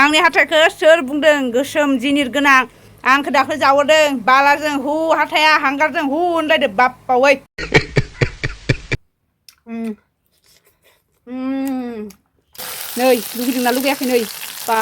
आंनि हाथायखौ सोर बुंदों गोसोम जिनिर गोनां आंखौ दाख्लै जावरदों बालाजों हु हाथाया हांगारजों हु होनलायदो बाप्पावै नै लुगैदोंना लुगैयाखै नै बा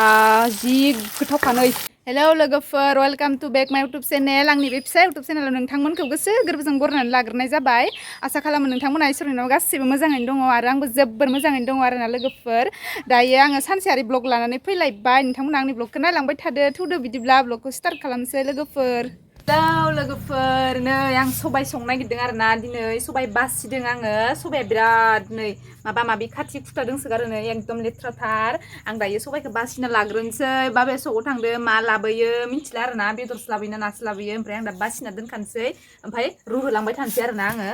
जि गोथावखा नै हेलौ लोगोफोर वेलकाम टु बेक माय इउटुब चेनेल आंनि बे फिसा इउटुब चेनेलाव नोंथांमोनखौ गोसो गोरबोजों बरायनानै लाग्रोनाय जाबाय आसा खालामो नोंथांमोना इसोरनि उनाव गासैबो मोजाङैनो दङ आरो आंबो जोबोर मोजाङैनो दङ आरोना लोगोफोर दायो आङो सानसेयारि ब्लग लानानै फैलायबाय नोंथांमोना आंनि ब्लगखौ नायलांबाय थादो थौदो बिदिब्ला ब्लगखौ स्टार्ट खालामनोसै लोगोफोर लोगोफोर नै आं सबाय संनो नागिरदों आरोना दिनै सबाय बासिदों आङो सबाया बिराद नै माबा माबि खाथि खुथा दंसोगारो नै एकदम लेथ्राथार आं दायो सबायखौ बासिना लाग्रोनोसै बाबाया सकाव थांदो मा लाबोयो मिथिला आरोना बेदरसो लाबोयो ना नासो लाबोयो ओमफ्राय आं दा बासिना दोनखानोसै ओमफ्राय रुहोलांबाय थानोसै आरोना आङो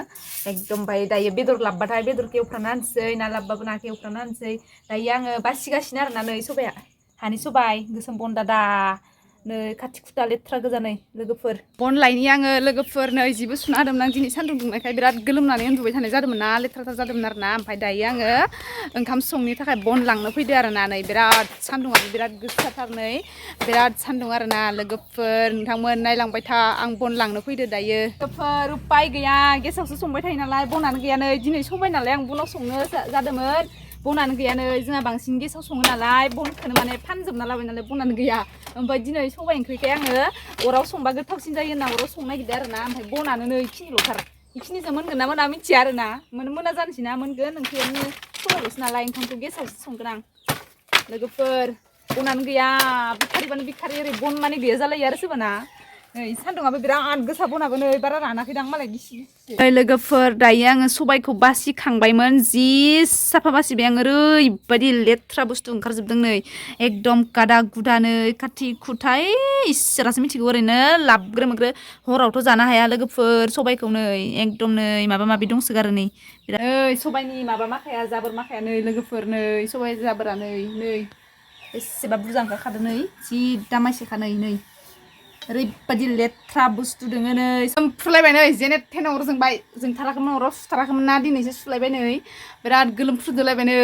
एकदम ओमफ्राय दायो बेदर लाबबाथाय बेदरखौ एवफ्रामना होनोसै ना लाबबाबो नाखौ एवफ्रामना होनोसै दायो आङो बासिगासिनो आरोना नै सबाया हानि सबाय गोसोम बन्दादा नै खाथि खुथा लेथ्रा गोजा नै लोगोफोर बन लायनि आङो लोगोफोर नै जिबो सुना होदोंमोन आं दिनै सान्दुं दुंनायखाय बिराद गोलोमनानै उन्दुबाय थानाय जादोंमोन ना लेथ्राथार जादोंमोन आरोना ओमफ्राय दायो आङो ओंखाम संनो थाखाय बन लांनो फैदो आरोना नै बिराद सान्दुंआबो बिराद गोसाथार नै बिराद सान्दुं आरोना लोगोफोर नोंथांमोन नायलांबाय था आं बन लांनो फैदो दायो लोगोफोर उपाय गैया गेसावसो संबाय थायो नालाय बनानो गैया नै दिनै सबाय नालाय आं बनाव संनो जादोंमोन बनानो गैया नै जोंहा बांसिन गेसाव सङो नालाय बनखौनो माने फानजोबना लाबाय नालाय बनानो गैया ओमफ्राय दिनै सबाय ओंख्रिखाय आङो अराव संबा गोथावसिन जायो होनना अराव संनो नागिरदों आरोना ओमफ्राय बनानो नै इखिनिल'थार इखिनिजों मोनगोन ना मोना मिथिया आरोना मोना जानोसै ना मोनगोन ओंख्रियानो सबायल'सो नालाय ओंखामखौ गेसावसो संगोन आं लोगोफोर बनानो गैया बिखारिबानो बिखारि ओरै बन माने गैया जालायो आरो सोरबाना नै सान्दुंआबो बिराद गोसा बनाबो नै बारा रानाखैदां मालाय गिसि गिसि लोगोफोर दायो आङो सबायखौ बासिखांबायमोन जि साफा बासिबाय आं ओरैबायदि लेथ्रा बुस्थु ओंखारजोबदों नै एकदम गादा गुदानो खाथि खुथाय इसोरासो मिथिगौ ओरैनो लाबग्रो मोग्रो हरावथ' जानो हाया लोगोफोर सबायखौ नै एकदम नै माबा माबि दंसोगारो नै नै सबायनि माबा माखाया जाबोर माखाया नै लोगोफोर नै सबाय जाबोरा नै बेसेबा बुरजा ओंखारखादों नै जि दामायसेखा नै ओरैबायदि लेथ्रा बुस्थु दोङो नै सोमफ्रुलायबाय नै जेने थेने अर जोंबाय जोंथाराखैमोन अराव सुथाराखैमोन ना दिनैसो सुलायबाय नै बिराद गोलोमफ्रुदोलायबाय नै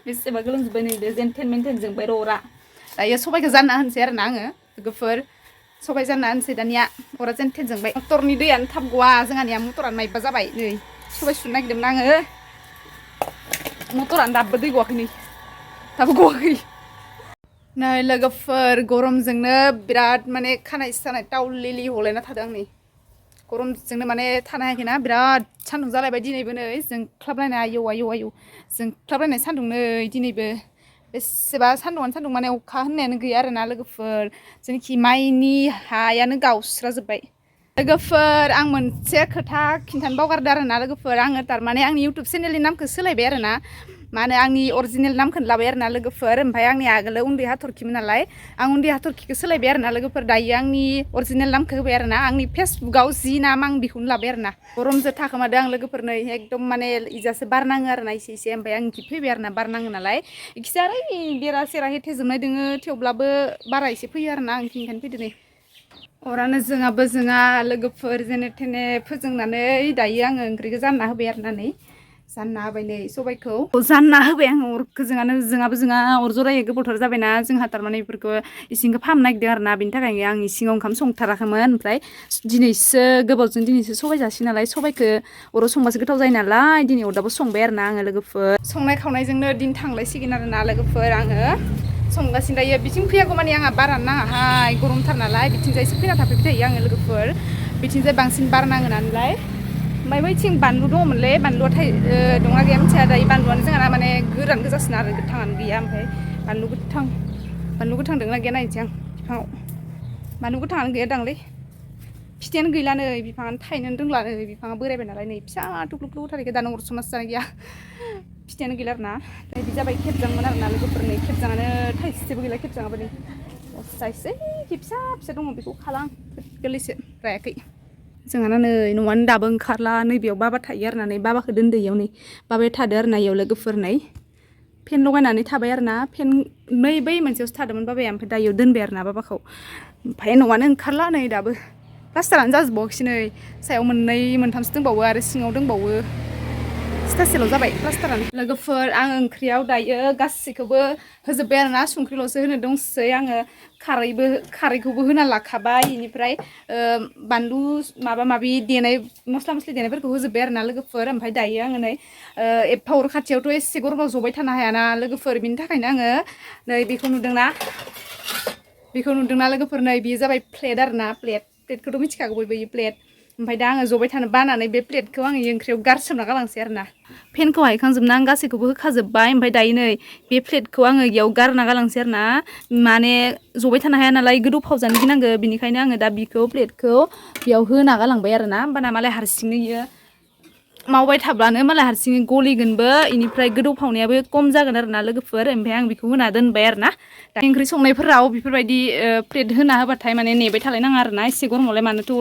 बेसेबा गोलोमजोब्बाय नै जेन थेन मेन थेन जोंबाय र' अरा दायो सबायखौ जानना होनोसै आरोना आङो लोगोफोर सबाय जानना होनोसै दानिया अरा जेन थेन जोंबाय मटरनि दैयानो थाब गवा जोंहानिया मटरानो मायबा जाबाय नै सबाय सुनो नागिरदोंमोन आङो मटरानो दाबो दै गवाखै नै दाबो गवाखै नै लोगोफोर गरमजोंनो बिराद माने खानाय सानाय टाउलिलि हलायना थादों आं नै गरमजोंनो माने थानो हायाखैना बिराद सान्दुं जालायबाय दिनैबो नै जोंख्लाबलायनाय आयौ आयौ आयौ जोंख्लाबलायनाय सान्दुं नै दिनैबो बेसेबा सान्दुंआनो सान्दुं माने अखा होननायानो गैया आरोना लोगोफोर जोंनिखि माइनि हायानो गावस्राजोब्बाय लोगोफोर आं मोनसे खोथा खिन्थानो बावगारदों आरोना लोगोफोर आङो थारमाने आंनि इउटुब चेनेलनि नामखौ सोलायबाय आरोना मा होनो आंनि अरिजिनेल नामखौनो लाबाय आरोना लोगोफोर ओमफ्राय आंनि आगोलाव उन्दै हाथरखिमोन नालाय आं उन्दै हाथरखिखौ सोलायबाय आरोना लोगोफोर दायो आंनि अरिजिनेल नामखौ होबाय आरोना आंनि फेसबुकआव जि नाम आं बेखौनो लाबाय आरोना गरमजों थाखोमादों आं लोगोफोर नै एकदम माने इजासो बार नाङो आरोना एसे एसे ओमफ्राय आं इखि फैबाय आरोना बार नाङो नालाय इखिसो आरो बेरा सेरा हेथेजोबनाय दोङो थेवब्लाबो बारा एसे फैयो आरोना आं इखिनिखायनो फैदो नै अरानो जोङाबो जोङा लोगोफोर जेने थेने फोजोंनानै दायो आङो ओंख्रिखौ जानना होबाय आरोना नै जानना होबाय नै सबायखौ जानना होबाय आङो अरखौ जोङाबो जोङा अर जरायो गोबावथार जाबायना जोंहा थारमाने बेफोरखौ इसिंखौ फाहामनो नागिरदों आरोना बेनि थाखायनो आं इसिङाव ओंखाम संथाराखैमोन ओमफ्राय दिनैसो गोबावजों दिनैसो सबाय जासै नालाय सबायखौ अराव संबासो गोथाव जायो नालाय दिनै अरदाबाव संबाय आरोना आङो लोगोफोर संनाय खावनायजोंनो दिन थांलायसिगोन आरोना लोगोफोर आङो संगासिनो दायो बिथिं फैयागौ मानि आंहा बारानो नाङाहाय गरमथार नालाय बिथिंजायसो फैना थाफैबाय थायो आङो लोगोफोर बिथिंजाय बांसिन बार नाङो नालाय ओमफ्राय बैथिं बानलु दङमोनलै बानलुआ दंना गैया मिथिया दायो बानलुआनो जोंहा माने गोरान गोजासिन आरो गोथाङानो गैया ओमफ्राय बानलु गोथां दंना गैया नायनोसै आं बिफाङाव बानलु गोथाङानो गैया दांलै फिथाइयानो गैला नै बिफाङानो थायनोनो रोंला नै बिफाङा बोरायबाय नालाय नै फिसा थुख्लुख्लु थारैखो दानो अरस'नासो जानाय गैया फिथाइयानो गैला आरोना बिदि जाबाय खेबजांमोन आरोना लोगोफोर नै खेबजाङानो थाइसेबो गैला खेबजाङाबो नै जायसै फिसा फिसा दङ बेखौ खालां गोरलैसो रायाखै जोंहाना नै न'आनो दाबो ओंखारला नैबेयाव बाबा थायो आरोना नै बाबाखौ दोनदो इयाव नै बाबाया थादो आरोना इयाव लोगोफोर नै फेन लगायनानै थाबाय आरोना फेन नै बै मोनसेयावसो थादोंमोन बाबाया ओमफ्राय दा इयाव दोनबाय आरोना बाबाखौ ओमफ्राय न'आनो ओंखारला नै दाबो प्लास्टारानो जाजोबावाखैसै नै सायाव मोननै मोनथामसो दंबावो आरो सिङाव दंबावो सिथासेल' जाबाय प्लास्टारानो लोगोफोर आं ओंख्रियाव दायो गासैखौबो होजोब्बाय आरोना संख्रिल'सो होनो दंसै आङो खारैखौबो होना लाखाबाय बेनिफ्राय बानलु माबा माबि देनाय मस्ला मस्लि देनायफोरखौ होजोब्बाय आरोना लोगोफोर ओमफ्राय दायो आङो नै एफा अर खाथियावथ' एसे गरमाव जबाय थानो हायाना लोगोफोर बिनि थाखायनो आङो नै बेखौ नुदोंना लोगोफोर नै बेयो जाबाय प्लेट आरोना प्लेटखौथ' मिथिखागौ बयबो बेयो प्लेट ओमफ्राय दा आङो जबाय थानो बानानै बे प्लेटखौ आङो ओंख्रियाव गारसोमना गालांसै आरोना फेनखौ हायखांजोबना आं गासैखौबो होखाजोब्बाय ओमफ्राय दायो नै बे प्लेटखौ आङो इयाव गारना गालांसै आरोना माने जबाय थानो हाया नालाय गोदौफाव जानो गिनांगो बिनिखायनो आङो दा बिखौ प्लेटखौ बेयाव होना गालांबाय आरोना होमबाना मालाय हारसिंनो इयो मावबाय थाब्लानो मालाय हारसिङै गलिगोनबो इनिफ्राय गोदौफावनायाबो खम जागोन आरोना लोगोफोर ओमफ्राय आं बेखौ होना दोनबाय आरोना दा ओंख्रि संनायफोराव बेफोरबायदि प्लेट होना होबाथाय माने नेबाय थालायनाङा आरोना एसे गरमावलाय मानोथो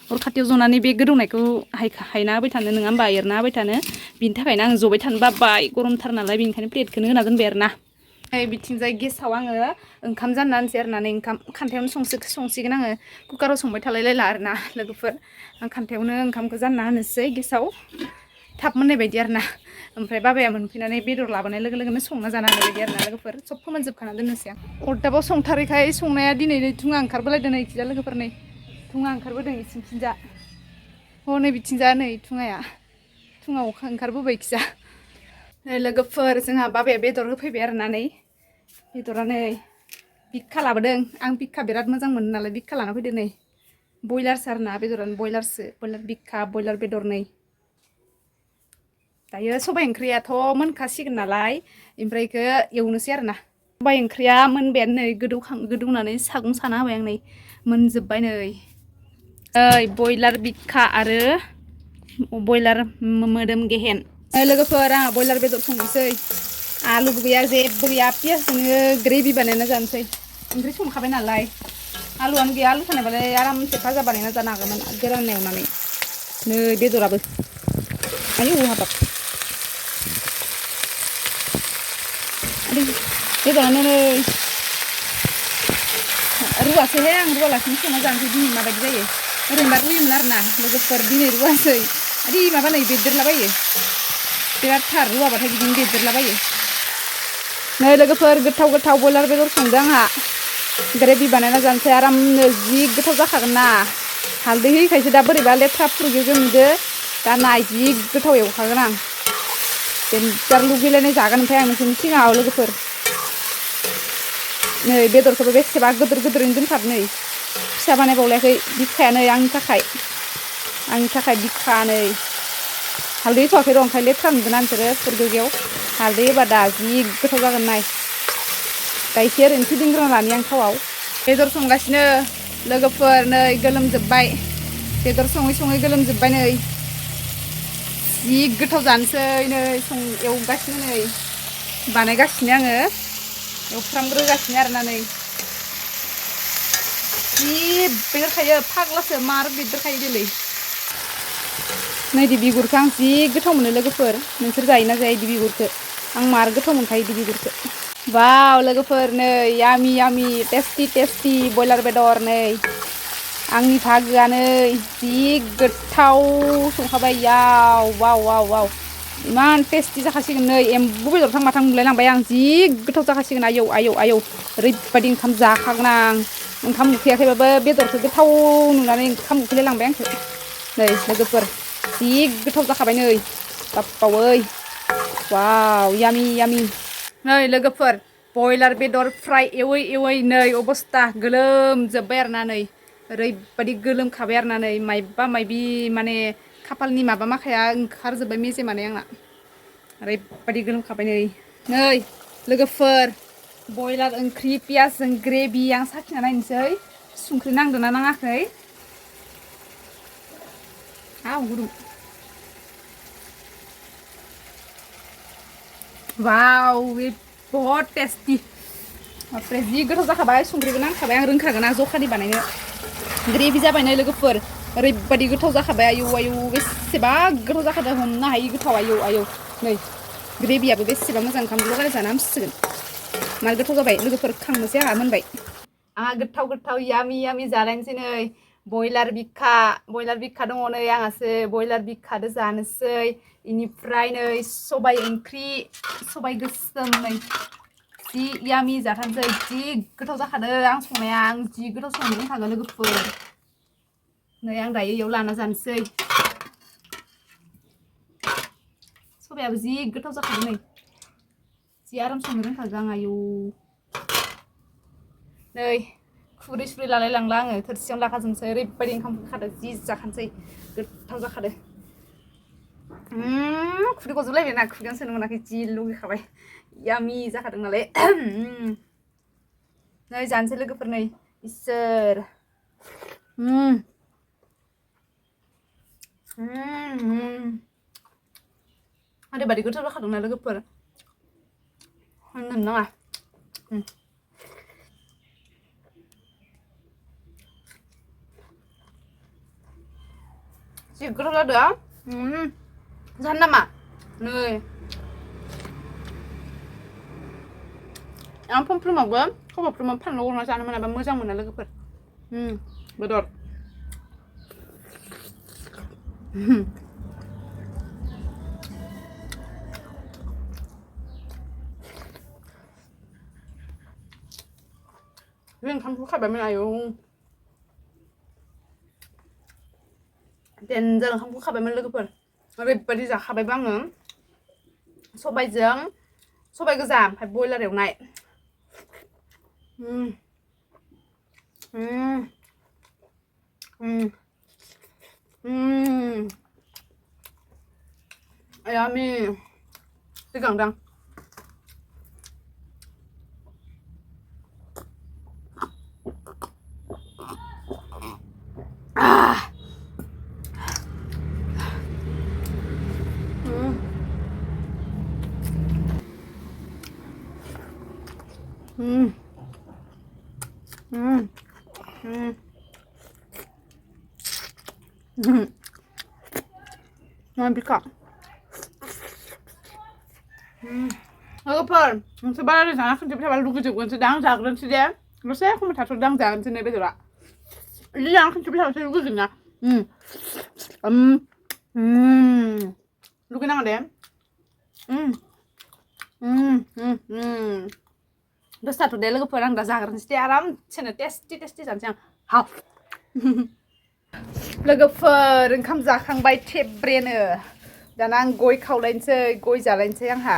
अर खाथियाव जनानै बे गोदौनायखौ हायना होबाय थानो नङा होमबा एरना होबाय थानो बिनि थाखायनो आं जबाय थानो बाबाय गरमथार नालाय बेनिखायनो प्लेटखौनो होना दोनबाय आरोना बिथिंजाय गेसाव आङो ओंखाम जानना होनसै आरोना नै ओंखाम खान्थायावनो संसिगोन आङो कुकाराव संबाय थालायलायला आरोना लोगोफोर आं खान्थायावनो ओंखामखौ जानना होनोसै गेसाव थाब मोननाय बायदि आरोना ओमफ्राय बाबाया मोनफैनानै बेदर लाबोनाय लोगो लोगोनो संना जानो हानाय बायदि आरोना लोगोफोर सब फोमोनजोबखाना दोननोसै आं अरदाबाव संथारैखाय संनाया दिनै धुङा ओंखारबोलायदों नै इखिजा लोगोफोर नै धुङा ओंखारबोदों इथिंजा नै बिथिंजा नै धुङा ओंखारबोबाय इखिजा लोगोफोर जोंहा बाबाया बेदर होफैबाय आरोना नै बेदरा नै बिखा लाबोदों आं बिखा बिराद मोजां मोनो नालाय बिखा लाना फैदो नै बयलारसो आरोना बेदरानो बयलार बिखा बयलार बेदर नै दायो सबाइ ओंख्रियाथ' मोनखासिगोन नालाय ओमफ्राय इखौ एवनोसै आरोना सबाइ ओंख्रिया मोनबायानो नै गोदौनानै सागं साना होबाय आं नै मोनजोब्बाय नै बयलार बिखा आरो बयलार मोदोम गेहेन लोगोफोर आंहा बयलार बेदर संनोसै आलुबो गैया जेबो गैया पियासजोंनो ग्रेभि बानायना जानोसै ओंख्रि संखाबाय नालाय आलुआनो गैया आलु थानायबालाय आरामसे भाजा बानायना जानो हागौमोन गोरान एवनानै नै बेदराबो आयौ हाबाब बेदरानो नै रुवासैहाय आं रुवालासिनो संना जानोसै दिनै माबायदि जायो ओरैनोबा रुयोमोन आरोना लोगोफोर दिनै रुवासै आरो माबा नै बेरदेरलाबायो बिराद थार रुवाबाथाय बिदिनो बेरदेरलाबायो नै लोगोफोर गोथाव बयलार बेदर संदों आंहा ग्रेभि बानायना जानोसै आरामनो जि गोथाव जाखागोन ना हालदै होयैखायसो दा बोरैबा लेथ्रा फुरगेवगेव नुदो दा जि गोथाव एवखागोन आं देन्जार लुगैलायनाय जागोन ओमफ्राय आं नोंसोरनि सिगाङाव लोगोफोर नै बेदरखौबो बेसेबा गोदोरैनो दोनखादों नै फिसा बानायबावलायाखै बिखाया नै आंनि थाखाय बिखा नै हालदै होथ'वाखै र' ओंखायनो लेथ्रा नुदोंना नोंसोरो फुरगेवगेव हालदै होबा दा जि गोथाव जागोन नाय दा एसे ओरैनो फिदिंग्रोना लानि आं थावआव बेदर संगासिनो लोगोफोर नै गोलोमजोब्बाय बेदर सङै गोलोमजोब्बाय नै जि गोथाव जानोसै नै एवगासिनो नै बानायगासिनो आङो एवफ्रामग्रोगासिनो आरोना नै जि बेदरखायो फाग्लासो मार बेदरखायो दिलै नै दि बिगुरखौ आं जि गोथाव मोनो लोगोफोर नोंसोर जायोना जाया इदि बिगुरखौ आं मार गोथाव मोनखायो इदि बिगुरखौ वाव लोगोफोर नै यामि टेस्टि बयलार बेदर नै आंनि भागोआ नै जि गोथाव संखाबाय वाव इमान टेस्टि जाखासिगोन नै एम्बु बेदर थां नुलायलांबाय आं जि गोथाव जाखासिगोन आयौ ओरैबायदि ओंखाम जाखागोन आं ओंखाम उखैयाखैबाबो बेदरखौ गोथाव नुनानै ओंखाम उखैलायलांबाय आंखौ नै लोगोफोर जि गोथाव जाखाबाय नै बाप्पावै वाव यामि नै लोगोफोर बयलार बेदर फ्राय एवै नै अबस्था गोलोमजोब्बाय आरोना नै ओरैबायदि गोलोमखाबाय आरोना नै मायबा माने खाफालनि माबा माखाया ओंखारजोब्बाय मेजेमानो आंना ओरैबायदि गोलोमखाबाय नै लोगोफोर बयलार ओंख्रि पियासजों ग्रेभि आं साखिना नायनोसै संख्रि नांदोंना नाङाखै गुदुं वाव बहुत टेस्टी ओमफ्राय जि गोथाव जाखाबाय संख्रिबो नांखाबाय आं रोंखागोन जखानि बानायनो ग्रेभि जाबाय नै लोगोफोर ओरैबायदि गोथाव जाखाबाय आयौ बेसेबा गोथाव जाखादों हमनो हायि गोथाव आयौ नै ग्रेभियाबो बेसेबा मोजां ओंखामजों लगायना जानो हामसिगोन मार गोथाव जाबाय लोगोफोर खांनोसै आंहा मोनबाय आंहा गोथाव यामि जालायनोसै नै बयलार बिखा दङ नै आंहासो बयलार बिखादो जानोसै इनिफ्राय नै सबाय ओंख्रि सबाय गोसोम नै जि यामि जाथारनोसै जि गोथाव जाखादों आं संनाया आं जि गोथाव संनो रोंखागोन लोगोफोर नै आं दायो इयाव लाना जानोसै सबायाबो जि गोथाव जाखादों नै जि आराम संनो रोंखागोन आं आयौ नै खुरै सुरै लालाय लांला आङो थोरसियावनो लाखाजोबनोसै ओरैबायदि ओंखाम खादों जि जाखानोसै गोथाव जाखादों खुदै गजोबलायबाय ना खुगायावनो सोनो मोनाखै जि लुगैखाबाय यामि जाखादों नालाय नै जानोसै लोगोफोर नै इसोर ओरैबायदि गोथाव जाखादोंना लोगोफोर होननो नाङा जि गोथाव जादों जानो नामा नै आं फमफ्रोमावबो खब'फ्रोमाव फानलु गरना जानो मोनाबा मोजां मोना लोगोफोर बेदर बे ओंखामखौ खाबायमोन आयौ देनजार ओंखामखौ खाबायमोन लोगोफोर ओरैबायदि जाखाबायबो आङो सबायजों सबाय गोजा ओमफ्राय बयलार एवनाय यामि सिगांदां बिखा लोगोफोर नोंसोर बारा जाना खोनजोबबाय थाबा लुगैजोबगोनसो दा आं जाग्रोनोसै दे दसे खमाय थाथ'दो आं जाग्रोनोसै नै बेदरा बिदि जाना खोनजोबबाय थाबासो लुगैगोन ना लुगैनाङा दे दसे थाथ' दे लोगोफोर आं दा जाग्रोनोसै दे आरामसेनो टेस्टि जानोसै आं हाब लोगोफोर ओंखाम जाखांबाय थेब्रेनो दाना आं गय खावलायनोसै गय जालायनोसै आंहा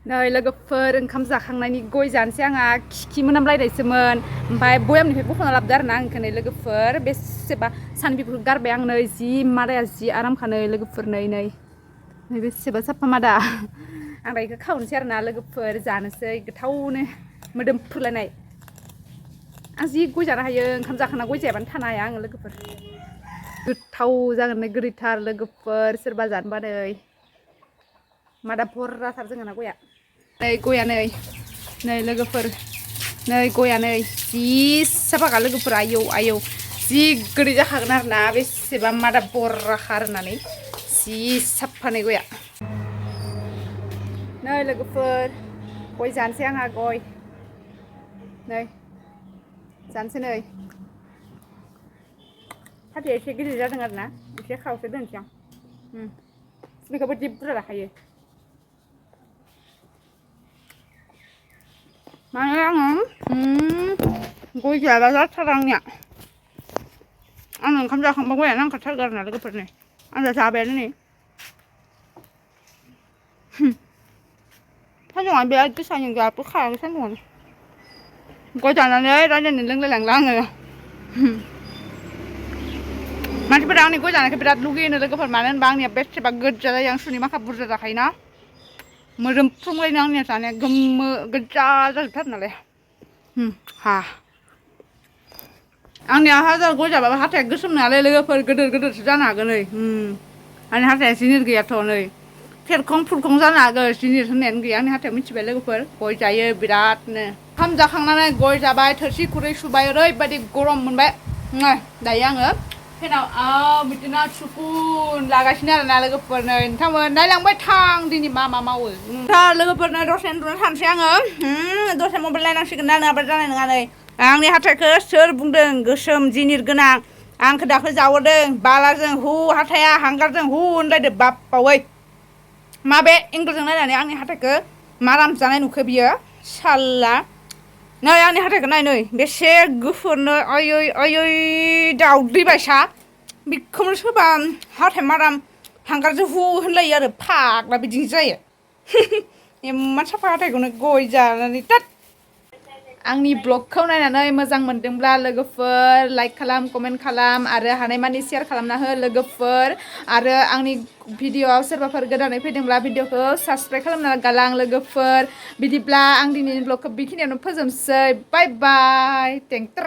नै लोगोफोर ओंखाम जाखांनायनि गय जानोसै आंहा खिखि मोनामलायनायसोमोन ओमफ्राय बयामनिफ्राय बख'ना लाबोदो आरोना आं बेखौ नै लोगोफोर बेसेबा सानबिफोरखौ गारबाय आं नै जि मादाया जि आरामखा नै लोगोफोर नै बेसेबा साफा मादा आं दा बेखौ खावनोसै आरोना लोगोफोर जानोसै गोथावनो मोदोमफ्रुलायनाय आं जि गय जानो हायो ओंखाम जाखांना गय जायाबानो थानो हाया आङो लोगोफोर गोथाव जागोन नै गोदैथार लोगोफोर सोरबा जानोबा नै मादा बर्राथार जोंहाना गया नै गया नै लोगोफोर नै गया नै जि साफाखा लोगोफोर आयौ जि गोदै जाखागोन आरोना बेसेबा मादा बर्राखा होननानै जि साफा नै गया नै लोगोफोर गय जानोसै आंहा गय नै जानोसै नै फाथैया एसे गिदिर जादों आरोना एसे खावसे दोनसै आं बेखौबो जि बुरजा लाखायो माने आङो गय जायाबा जाथारा आंनिया आं ओंखाम जाखांबा गया नांखाथारगौ आरोना लोगोफोर नै आं दा जाबायानो नै सान्दुङा बिराद गोसानि गाबो खायाखै सान्दुङानो गय जानानै रायज्लायनो लोंलायलांला आङो मानसिफोरा आंनि गय जानायखौ बिराद लुगैयो लोगोफोर मानो होनबा आंनिया बेसेबा गोजा जायो आं सुनि माखा बुरजा जाखायोना मोदोमफ्रुलायनो आंनिया जानाया गोमो गोजा जाजोबथारो नालाय आंनिया हाजार गय जाबाबो हाथाया गोसोम नङालै लोगोफोर गोदोरसो जानो हागोन नै आंनि हाथाया जिनिर गैयाथ' नै फेरखं फुरखं जानो हागौ जिनिर होननायानो गैया आंनि हाथायाव मिथिबाय लोगोफोर गय जायो बिरादनो ओंखाम जाखांनानै गय जाबाय थोरसि खुरै सुबाय ओरैबायदि गरम मोनबाय दायो आङो फेनाव बिदिनो सुकुन लागासिनो आरोना लोगोफोर नै नोंथांमोन नायलांबाय थां दिनै मा मावो लोगोफोरनो दसे उन्दुनो थानोसै आङो दसे मबाइल नायनांसिगोन ना नङाबा जानाय नङा नै आंनि हाथायखौ सोर बुंदों गोसोम जिनिर गोनां आंखौ दाखो जावरदों बालाजों हु हाथाया हांगारजों हु होनलायदो बाप्पावै माबे एंगलजों नायनानै आंनि हाथायखौ माराम जानाय नुखो बियो साल्ला नै आंनि हाथायखौ नाय नै बेसे गुफुरनो आयै आयै दाउदै बायसा बेखौनो सोरबा हाथाय माराम हांगारजों हु होनलायो आरो फाग्ला बिदिनो जायो इमान साफा हाथायखौनो गय जानानै तात आंनि ब्लगखौ नायनानै मोजां मोनदोंब्ला लोगोफोर लाइक खालाम कमेन्ट खालाम आरो हानायमानि शेयार खालामना हो लोगोफोर आरो आंनि भिडिअआव सोरबाफोर गोदानै फैदोंब्ला भिडिअखौ साबस्क्राइब खालामना गालां लोगोफोर बिदिब्ला आं दिनैनि ब्लगखौ बेखिनियावनो फोजोबसै बाय बाय थेंक